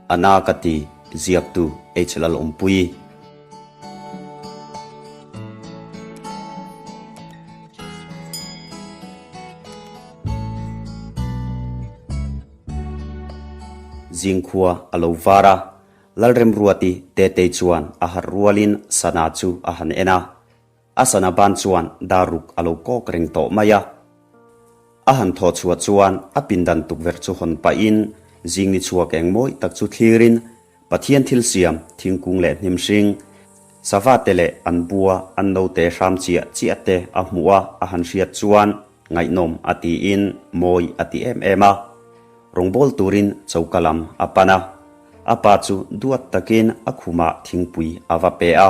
A na ka ti, ziaktu H Lalawmpuii. Zingkhua a lo var a, Lalremruati Tetei chuan a harh rualin sana chu a han en a. A sana ban chuan dar ruk a lo kawk reng tawh mai a. A han thaw chhuah chuan a pindan tukverh chu hawn pahin zing ni chhuak eng mawi tak chu thlirin Pathian thil siam thingkung leh hnim hring, sava te leh an bua an note hram chiah chiah te a hmuh a a han hriat chuan ngaihnawm a tiin mawi a ti em em a. Rawngbawl turin choka lam a pan a. A pa chu duat takin a khumah thingpui a va pe a.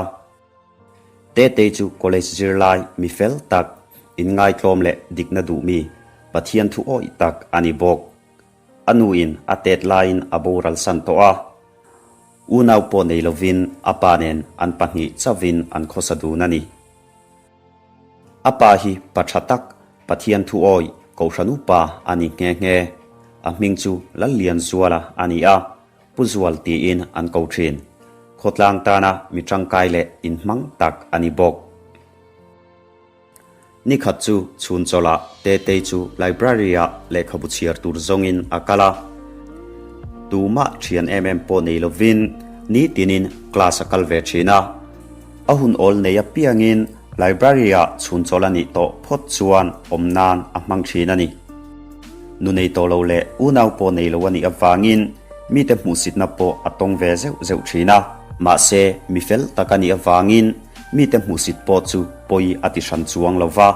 Tetei chu college zirlai mi fel tak, inngaitlawm leh dikna duh mi, Pathian thu awih tak a ni bawk. A nuin a tet laiin a boral san tawh a, unau pawh nei lovin a pa nen an pahnih chauhin an khawsa dun a ni. A pa hi pa tha tak, Pathian thu awih, Kohhran upa a ni nghe nghe. A hming chu Lallianzuala a ni a, Pu Zual tiin an ko thin. Khawtlang tana mi tangkai leh inhmang tak a ni bawk. Nikhat chu chhun chawlhah Tetei chu library-ah lehkhabu chhiar tur zawngin a kal a. Tumah thian em em pawh nei lovin nitinin class a kal ve thin a. A hun awl nei apiangin library-ah chhun chawlh a nih tawh phawt chuan awm nan a hmang thin a ni. Nu nei tawh lo leh unau pawh nei lo a nih avangin mite hmuhsitna pawh a tawng ve zeuh zeuh thin a. Mahse, mi fel tak a nih avangin mite hmuhsit pawh chu pawi a ti hran chuang lo va,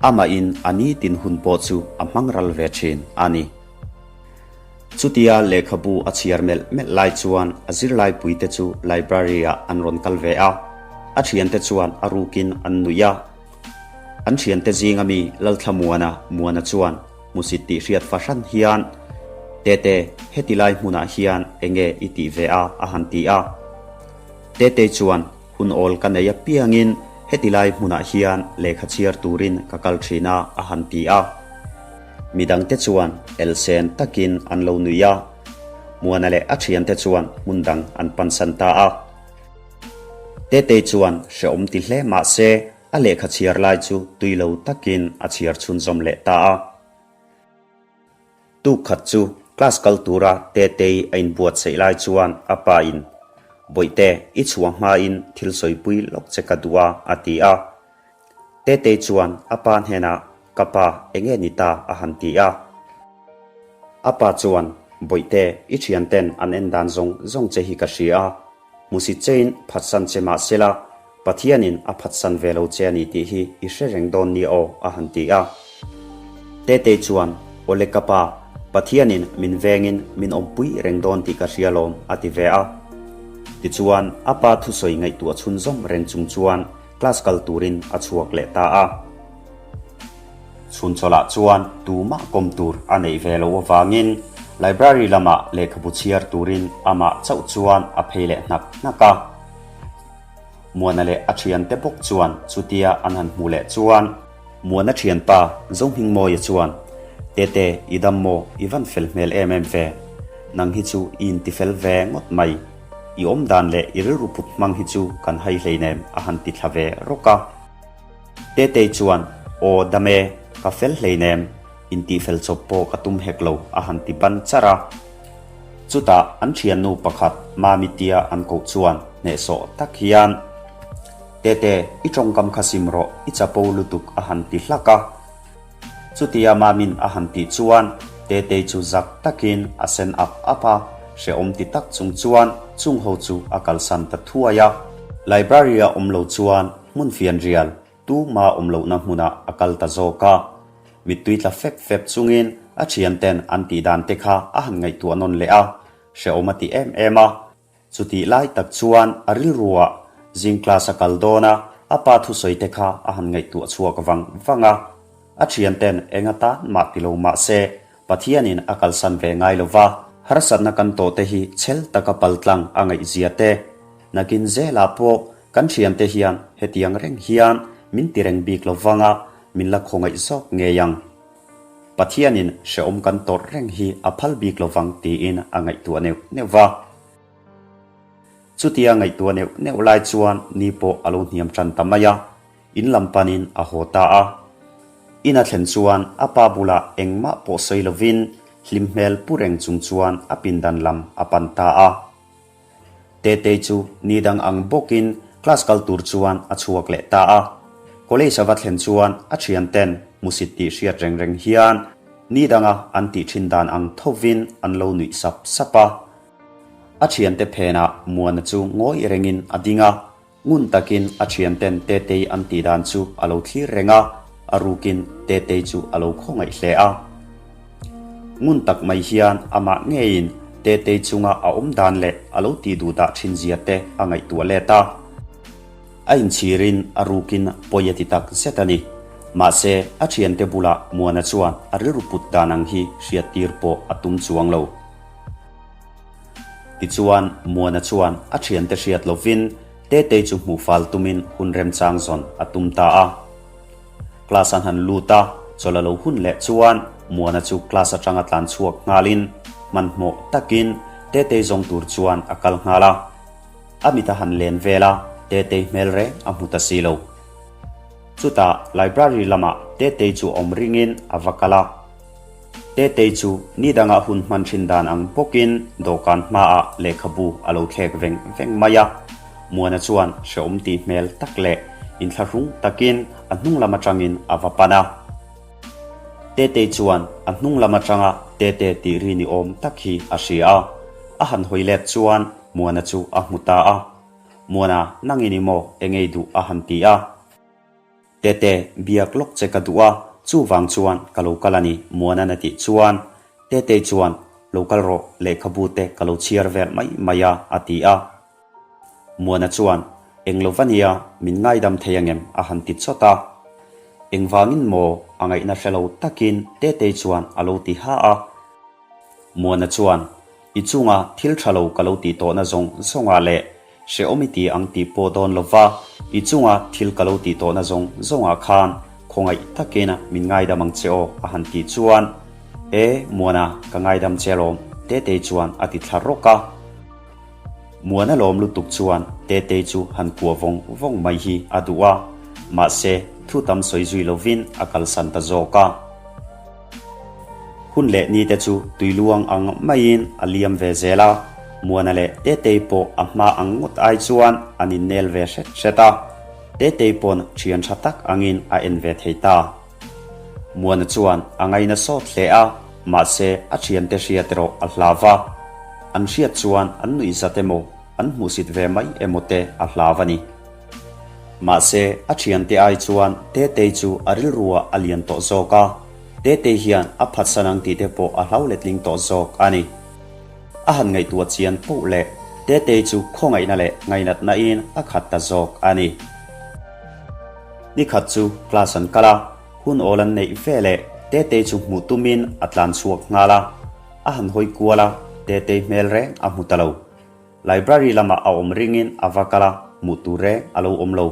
amahin a nitin hun pawh chu a hmang ral ve thin a ni. Chutia lehkhabu a chhiar melh melh lai chuan a zirlaipuite chu library-ah an rawn kal ve a, a thiante chuan a rukin an nuih a. An thiante zinga mi Lalthlamuana Muana chuan hmusit tih hriat fahran hian, Tete, heti lai hmunah hian enge i tih ve a? a han ti a. Tete chuan, Hun awl ka nei apiangin heti lai hmunah hian lehkha chhiar turin ka kal thin a, a han ti a. Midangte chuan elsen takin an lo nui a. Muana leh a thiante chuan hmun dang an pansan ta a. Tetei chuan hrehawm ti hle mah se a lehkha chhiar lai chu tui lo takin a chhiar chhunzawm leh ta a. Tuk khat chu class kal tura Tetei a inbuatsaih lai chuan a pa in, Bawihte, i chhuah hmain thil sawipui lawk che ka duh a, a ti a. Tetei chuan a pa hnenah, Ka pa, enge ni ta? a han ti a. A pa chuan, Bawihte, i thianten an en dan zawng zawng che hi ka hria a. Hmusit chein phatsan che mah sela, Pathianin a phatsan ve lo che a ni tih hi i hre reng dawn nia aw, a han ti a. Tetei chuan, Awle ka pa, Pathianin min vengin min awmpui reng dawn tih ka hria lawm, a ti ve a. Tichuan, a pa thusawi ngaihtuah chhunzawm reng chung chuan class kal turin a chhuak leh ta a. Chhun chawlhah chuan tumah kawm tur a neih ve loh avangin library lamah lehkhabu chhiar turin amah chauh chuan a phei leh hnak hnak a. Muana leh a thiante bawk chuan chutia an han hmuh leh chuan. Muana thianpa Zohmingmawia chuan, Tete, i dam maw? I van fel hmel em em ve. Nang hi chu i intifel ve ngawt mai. I awm dan leh i rilru put hmang hi chu kan hai hleinem a han ti thla ve rawk a. Tetei chuan, Aw dam e, ka fel hleinem, intihfel chawp pawh ka tum hek lo a han ti ban charh a. Chutah an thiannu pakhat Mami tia an koh chuan hnehsawh tak hian, Tete, i tawngkam kha sim rawh, i chapo lutuk a han ti hlak a. Chutia Mamin a han tih chuan Tetei chu zak takin a sen ap ap a, hrehawm ti tak chung chuan chung ho chu a kalsan ta thuai a. Library-a awm lo chuan hmun fianrial tuma awm lohna hmunah a kal ta zawk a. Mittui tla fep fep chungin a thianten an tih dan te kha a han ngaihtuah nawn leh a, hrehawm a ti em em a. Chutih lai tak chuan a rilruah zing class a kal dawn a, a pa thusawi te kha a han ngaihtuah chhuak vang vang a. A thianten eng atan mah ti lo mah se, Pathianin a kalsan ve ngai lo va, harsatna kan tawh te hi chhel taka paltlang a ngaihzia te, nakin zelah pawh kan thiante hian hetiang reng hian min ti reng bik lo vang a, min la khawngaih zawk ngei ang. Pathianin hrehawm kan tawrh reng hi a phal bik lovang tiin a ngaihtuah neuh neuh va. Chutia ngaihtuah neuh neuh lai chuan ni pawh a lo hniam tan ta mai a, in lam panin a haw ta a. In a thlen chuan a pa bulah engmah pawh sawi lovin hlim hmel pu reng chung chuan a pindan lam a pan ta a. Tetei chu ni dang ang bawkin class kal tur chuan a chhuak leh ta a. College a va thlen chuan a thianten hmusit tih hriat reng reng hian ni danga an tih thin dan ang thovin an lo nuih sap sap a. A thiante phenah Muana chu ngawi rengin a ding a, ngun takin a thianten Tetei an tih dan chu a lo thlir reng a, a rukin Tetei chu a lo khawngaih hle a. Ngun tak mai hian amah ngeiin Tetei chunga a awm dan leh a lo tih duh dah thin zia te a ngaihtuah let a. A inchhirin a rukin pawi a ti tak zet a ni. Mahse, a thiante bulah Muana chuan a rilru put dan ang hi hriattir pawh a tum chuang lo. Tichuan, Muana chuan a thiante hriat lovin Tetei chu hmuh fal tumin hun remchang zawn a tum ta a. Class an han lut a, chawlh a lo hun leh chuan Muana chu class atanga tlan chhuak nghalin hmanhmawh takin Tetei zawng tur chuan a kal nghal a. A mit a han len vel a, Tetei hmel reng a hmu ta si lo. Chutah library lamah Tetei chu awm ringin a va kal a. Tetei chu ni dangah hun hman thin dan ang bawkin dawhkan hmaah lehkhabu a lo thlek veng veng mai a. Muana chuan hrehawm tih hmel tak leh inthlahrung takin a hnung lam atangin a va pan a. Tetei chuan a hnung lam atanga Tete tih ri ni awm tak hi a hria a. A han hawi let chuan Muana chu a hmu ta a. Muana, nangin i maw engei duh a han ti a. Tete, biak lawk che ka duh a, chuvang chuan ka lo kal a ni, Muanan a tih chuan Tetei chuan, Lo kal rawh, lehkhabu te ka lo chhiar vel mai mai a, a ti a. Muana chuan, Eng lo va nia, min ngaidam thei angem? a han ti chawt a. Engvangin maw? a ngaihna hre lo takin Tetei chuan a lo ti ha a. Muana chuan, I chunga thil tha lo ka lo tih tawhna zawng zawngah leh hrehawm i ti ang tih pawh dawn lo va, i chunga thil ka lo tih tawhna zawng zawngah khan khawngaih takin min ngaidam ang che aw a han tih chuan, E, Muana, ka ngaidam che alawm, Tetei chuan a ti thla rawk a. Muana lawm lutuk chuan Tetei chu han kuah vawng vawng mai hi a duh a, mahse thu tam sawi zui lovin a kalsan ta zawk a. Hun leh ni te chu tui luang ang maiin a liam ve zel a, Muana leh Tetei pawh a hma ang ngawt ai chuan an innel ve hret hret a, Tetei pawn thian tha tak angin a en ve thei ta. Muana chuan a ngaina sawt hle a, mahse a thiante hriat erawh a hlau va, an hriat chuan an nuih zat emaw, an hmuhsit ve mai emaw te a hlau a ni. Mahse, a thiante ai chuan Tetei chu a rilruah a lian tawh zawk a, Tetei hian a phatsan ang tih te pawh a hlau letling tawh zawk a ni. A han ngaihtuah chian poh leh Tetei chu khawngaihna leh ngainatnain a khat ta zawk a ni. Nikhat chu class an kal a, hun awl an neih ve leh Tetei chu hmuh tumin a tlan chhuak nghal a, a han hawi kual a, Tetei hmel reng a hmu ta lo. Library lamah a awm ringin a va kal a, hmuh tur reng a lo awm lo.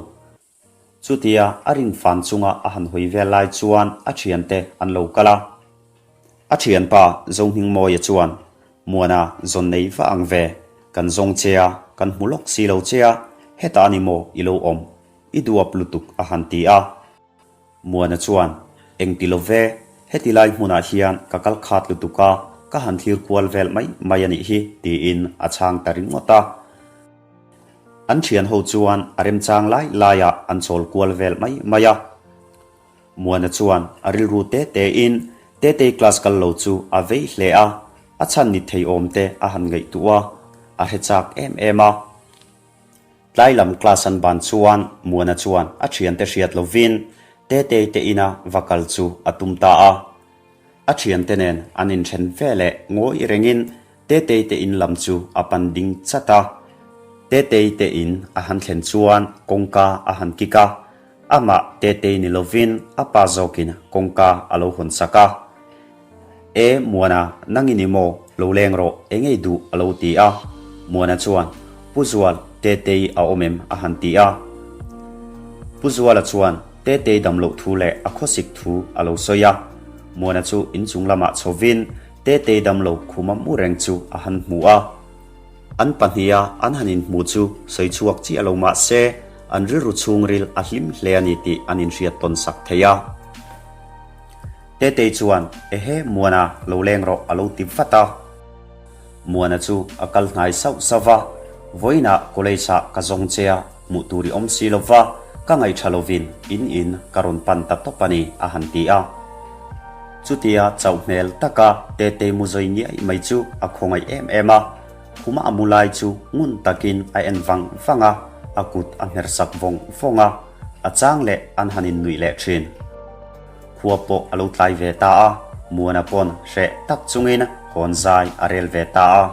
Chutia a rin fan chunga a han hawi vel lai chuan a thiante an lo kal a. A thianpa Zohmingmawia chuan, Muana zawn nei va ang ve, kan zawng che a, kan hmu lawk si lo che a, hetah a ni maw i lo awm, i duap lutuk a han ti a. Muana chuan, Eng ti lo ve, heti lai hmunah hian ka kal khat lutuk a, ka han thlir kual vel mai mai a nih hi, tiin a chhang ta ringawt a. An thian ho chuan a remchang lai laiah an chawl kual vel mai mai a. Muana chuan a rilru te tein Tetei class kal lo chu a vei hle a, a chhan ni thei awm te a han ngaihtuah a, a hre chak em em a. Tlai lam class an ban chuan Muana chuan a thiante hriat lovin Tetei te ina va kal chu a tum ta a. A thiante nen an inthen ve leh ngawi rengin Tetei te in lam chu a pan ding chat a. Tetei te in a han thlen chuan kawngka a han kik a, amah Tetei ni lovin a pa zawkin kawngka a lo hawn sak a. E, Muana, nang i ni maw? Lo leng rawh, engei duh a lo ti a. Muana chuan, Pu Zual, Tetei a awm em? a han ti a. Pu Zuala chuan Tetei dam loh thu leh a khawsik thu a lo sawi a. Muana chu inchung lamah chhovin Tetei damlo khuma mu reng chu a han hmu a. An pahniha an han inhmu chu sawi chhuak chiah lo mah se, an rilru chhungril a hlim hle a ni tih an inhriat tawn sak thei a. Tetei chuan, Ehe, Muana, lo leng rawh a lo ti vat a. Muana chu a kal hnai sauh sauh va, Vawiinah college-ah ka zawng che a, hmuh tur i awm si lo va, ka ngaihṭha lovin in in ka rawn pan ta tawp a ni, a han ti a. Chutia chauh hmel taka Tetei mu zawi ngiai mai chu a khawngaih em em a, khuma a mu lai chu ngun takin a en vang vang a, a kut a hmer sak vawng vawng a, a chang leh an han innuih leh ṭhin. Khua pawh a lo tlai ve ta a, Muana pawn hreh tak chungin hawn zai a rel ve ta a.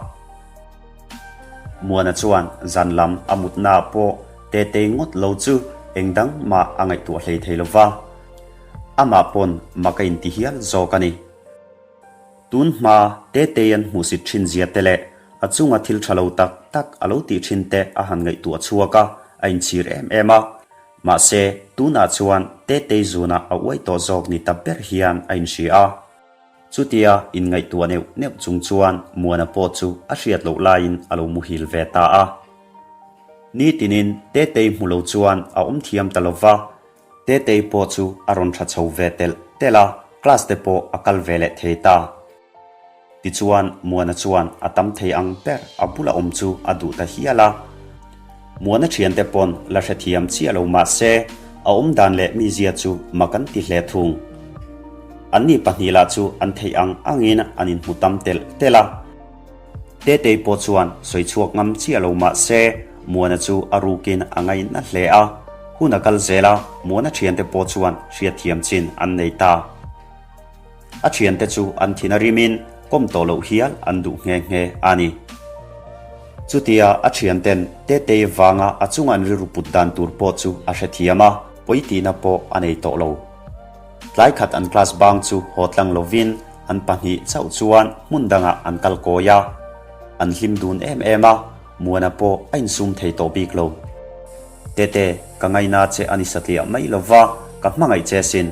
Muana chuan zan lam a mutnaah pawh Tetei ngawt lo chu eng dang mah a ngaihtuah hlei thei lo va. Amah pawn mak a inti hial zawk a ni. Tun hma Tetei an hmuhsit thin zia te leh a chunga thil tha lo tak tak a lo tih thin te a han ngaihtuah chhuak a, a inchhir em em a. Mahse, tunah chuan Tetei zunah a uai tawh zawk ni ta ber hian a inhria a. Chutia inngaihtuah neuh neuh chung chuan Muana pawh chu a hriat loh laiin a lo muhil ve ta a. Nitinin Tetei hmu lo chuan a awm thiam ta lo va, Tetei pawh chu a rawn tha chho ve telh telh a, class te pawh a kal ve leh thei ta. Tichuan, Muana chuan a tam thei ang ber a bula awm chu a duh ta hial a. Muana thiante pawn la hrethiam chiah lo mah se, a awm dan leh mizia chu mak an ti hle thung. Anni pahnih lah chu an theih ang angin an inhmu tam telh telh a. Tetei pawh chuan sawi chhuak ngam chiah lo mah se, Muana chu a rukin a ngaihna hle a. Hun a kal zel a, Muana thiante pawh chuan hriatthiam chin an nei ta. A thiante chu an thin a rimin kawm tawh loh hial an duh nghe nghe a ni. Chutia a thianten Tetei vanga a chunga an rilru put dan tur pawh chu a hrethiam a, pawi tihna pawh a nei tawh lo. Tlai khat an class bang chu haw tlang lovin an pahnih chauh chuan hmun dangah an kal kawi a. An hlim dun em em a, Muana pawh a insum thei tawh bik lo. Tete, ka ngaina che a ni satliah mai lova, ka hmangaih che sin.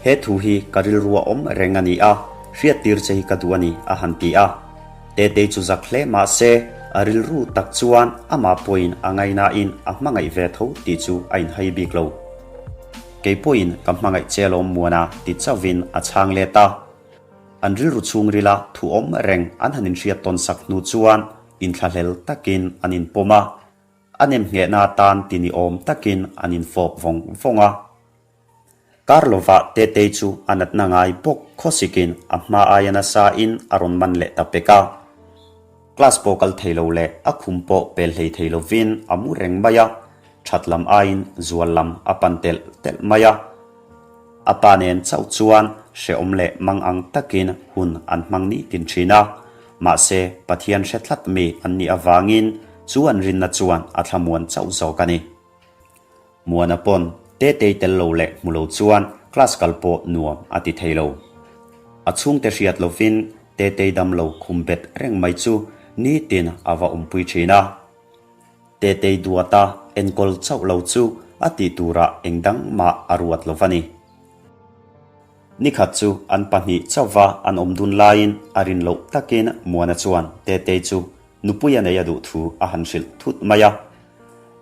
He thu hi ka rilru a awm reng a ni a, hriattir che hi ka duh a ni, a han ti a. Tetei chu zak hle mah se, a rilru tak chuan amah pawhin a ngainain a hmangaih ve tho tih chu a inhai bik lo. Kei pawhin ka hmangaih che alawm Muana ti chauhin a chhang let a. An rilru chhungrila thu awm reng an han inhriat tawn sak hnu chuan inthlahlel takin an inpawm a, a nemnghehna atan ti ni awm takin an infawp vawng vawng a. Kar lovah Tetei chu a natna ngai bawk khawsikin a hma aia nasa in a rawn man leh ta pek a. Class pawh kal thei lo leh a khum pawh pel hlei thei lovin a mu reng mai a, that lam aiin zual lam a pan telh telh mai a. A pa nen chauh chuan hrehawm leh mang ang takin hun an hmang ni tin thin a, mahse Pathian hre tlat mi an nih avangin chu an rinna chuan a thlamuan chauh zawk a ni. Muana pawn Tetei tel lo leh hmu lo chuan class kal pawh nuam a ti thei lo. A chhungte hriat lovin Tetei dam lo khum bet reng mai chu nitin a va awmpui thin a. Tetei duata enkawl chauh lo chu a tih turah eng dang mah a ruat lo va ni. Nikhat chu an pahnih chauhva an awm dun laiin a rin loh takin Muana chuan Tetei chu Nupui a nei a duh thu a han hrilh thut mai a.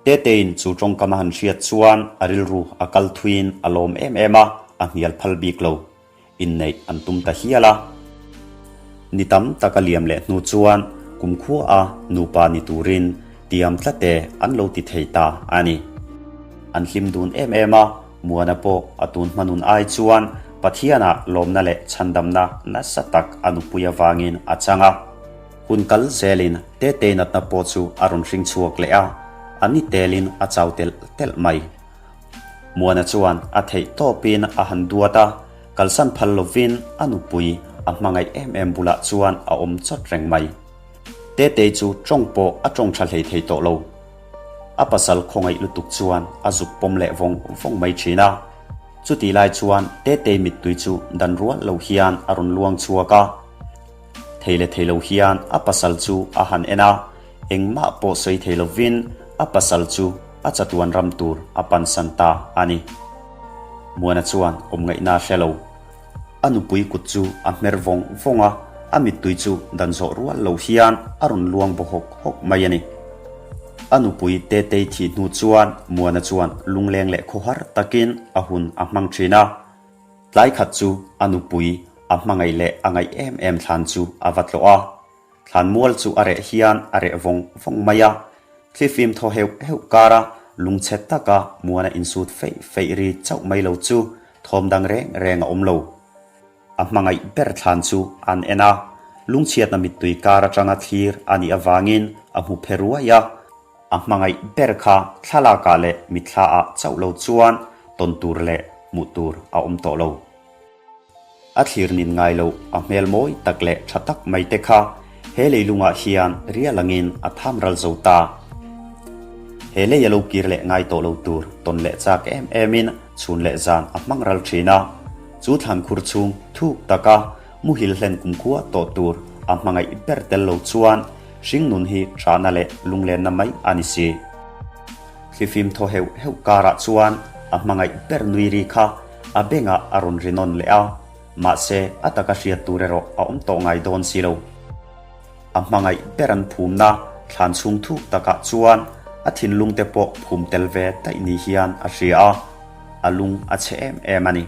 Teteiin chu tawngkam a han hriat chuan a rilru a kal thuiin a lawm em em a, a hnial phal bik lo. Inneih an tum ta hial a. Ni tam tak a liam leh hnu chuan kumkhua a nupa ni turin tiam tlate an lo ti thei ta a ni. An hlim dun em em a, Muana pawh a tun hmanun ai chuan Pathianah lawmna leh chhandamna nasa tak a nupui avangin a chang a. Hun kal zelin Tetei natna pawh chu a rawn hring chhuak leh a, a ni telin a chau telh telh mai. Muana chuan a theih tawpin a han duat a, kalsan phal lovin a nupui a hmangaih em em bulah chuan a awm chawt reng mai. Tetei chu tawng pawh a tawng tha hlei thei tawh lo. A pasal khawngaih lutuk chuan a zuk pawm leh vawng vawng mai thin a. Chutih lai chuan Tetei mittui chu dan rual lo hian a rawn luang chhuak a. Thei leh thei lo hian a pasal chu a han en a, engmah pawh sawi thei lovin a pasal chu a chatuan ram tur a pansan ta a ni. Muana chuan awm ngaihna a hre lo. A nupui kut chu a hmer vawng vawng a, a mittui chu dan zawh rual lo hian a rawn luang baw hawk hawk mai a ni. A nupui Tetei thih hnu chuan Muana chuan lungleng leh khawhar takin a hun a hmang thin a. Tlai khat chu a nupui a hmangaih leh a ngaih em em thlan chu a va tlawh a. Thlan mual chu a reh hian a reh vawng vawng mai a. Thlifim thaw heuh heuh kara lungchhe taka Muana insut feih feih ri chauh mai lo chu thawm dang reng reng a awm lo. A hmangaih ber thlan chu an en a, lungchhiatna mittui kar atanga thlir a nih avangin a hmu phe ruai a. A hmangaih ber kha thlalakah leh mitthlaah chauh lo chuan tawn tur leh hmuh tur a awm tawh lo. A thlir nin ngai loh a hmel mawi tak leh tha tak mai te kha he leilungah hian rial angin a tham ral zo ta. He lei a lo kir leh ngai tawh lo tur tawn leh chak em emin chhun leh zan a hmang ral thin a. Chu thlan khur chhung thuk taka muhil hlen kumkhua tawh tur a hmangaih ber tel lo chuan hringnun hi ṭahna leh lunglenna mai a ni si. Thlifim thaw heuh heuh karah chuan a hmangaih ber nui ri kha a bengah a rawn ri nawn leh a, mahse a taka hriat tur erawh a awm tawh ngai dawn si lo. A hmangaih ber an phumna thlan chhung thuk takah chuan a thinlung te pawh phum tel ve daih ni hian a hria a, a lung a chhe em em a ni.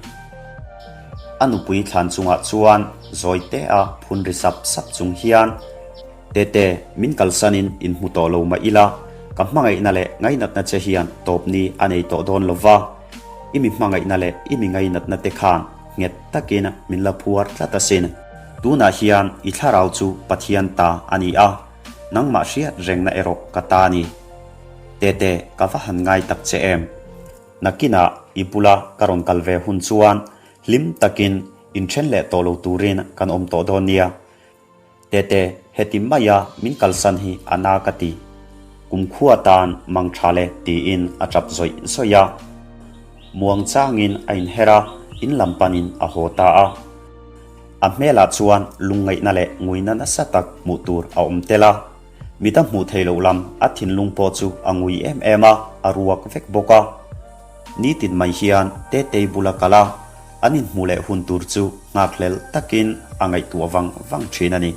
A nupui thlan chungah chuan zawi te a phun ri sap sap chung hian, Tete, min kalsanin inhmu tawh lo mah ila, ka hmangaihna leh ngainatna che hian tawpni a nei tawh dawn lo va, i mi hmangaihna leh i mi ngainatna te khan nghet takin min la phuar tlat asin. Tunah hian i thlarau chu Pathian ta a ni a, nangmah hriat rengna erawh ka ta a ni. Tete, ka va han ngai tak che em? Nakinah i bula ka rawn kal ve hun chuan hlim takin inthen leh tawh lo turin kan awm tawh dawn nia. Tete, heti maia min kalsan hi a na ka ti. Kumkhua tan mang tha le tiin a tap zawih zawih a. Muang changin a inher a, in lam panin a haw ta a. A hmelah chuan lungngaihna leh nguina nasa tak hmuh tur a awm tel a. Mit a hmuh theih loh lam a thinlung pawh chu a ngui em em a, a ruak vek bawk a. Nitin mai hian Tetei bula kal a, an inhmuh leh hun tur chu nghakhlel takin a ngaihtuah vang vang thin a ni.